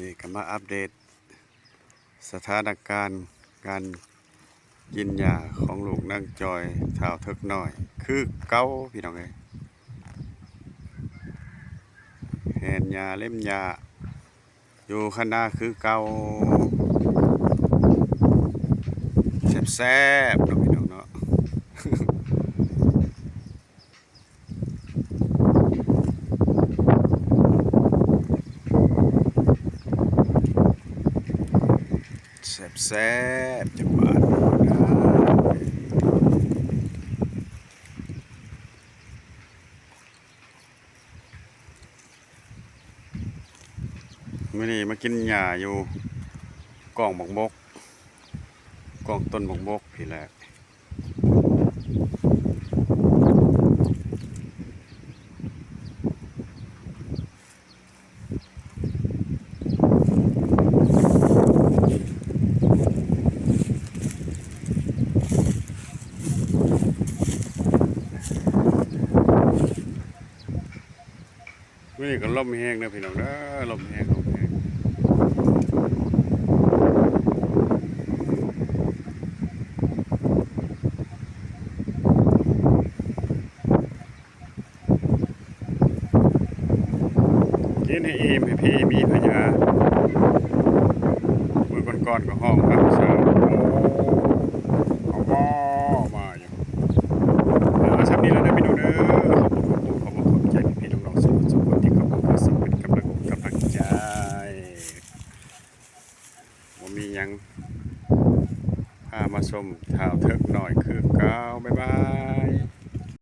ນີ້ກໍມາອັບເດດສະຖານະການການກິນຫຍ້າຂອງລູກນາງຈອຍ ທ້າວເຖິກນ້ອຍ ຄືເກົ່າພີ່ນ້ອງເອີຍ. ແລ່ນຫຍ້າເລັມຫຍ້າ ຢູ່ຄັນນາຄືເກົ່າ ແຊບໆເນາະພີ່ນ້ອງເນາະ. ແຊບໆ ຈັ່ງຫວານ. ມື້ນີ້ມາກິນຫຍ້າຢູ່ກ້ອງບັກບົກ ກ້ອງຕົ້ນບັກບົກພີ້ແຫຼະ. ມື້ນີ້ກໍລົມແຮງເດີພີ່ນ້ອງເດີ ລົມແຮງ ລົມແຮງ. ກິນໃຫ້ອີ່ມໃຫ້ພີມີພະຍາ. ມື້ກ່ອນໆກໍຮ້ອງນຳສາວ ເອົາບໍ່ມາຢູ່. ເອົາ ສ່ຳນີ້ແຫຼະເດີພີ່ນ້ອງເດີ. ຂອບຄຸນ ຂອບຄຸນ ຂອບຄຸນ ຂອບໃຈພີ່ໆນ້ອງໆ ສຸກຄົນທີ່ເຂົ້າມາເປັນກຳລັງ ກຳລັງໃຈ. ບໍ່ມີຫຍັງ ພາມາຊົມທ້າວເຖິກນ້ອຍຄືເກົ່າ. ບາຍບາ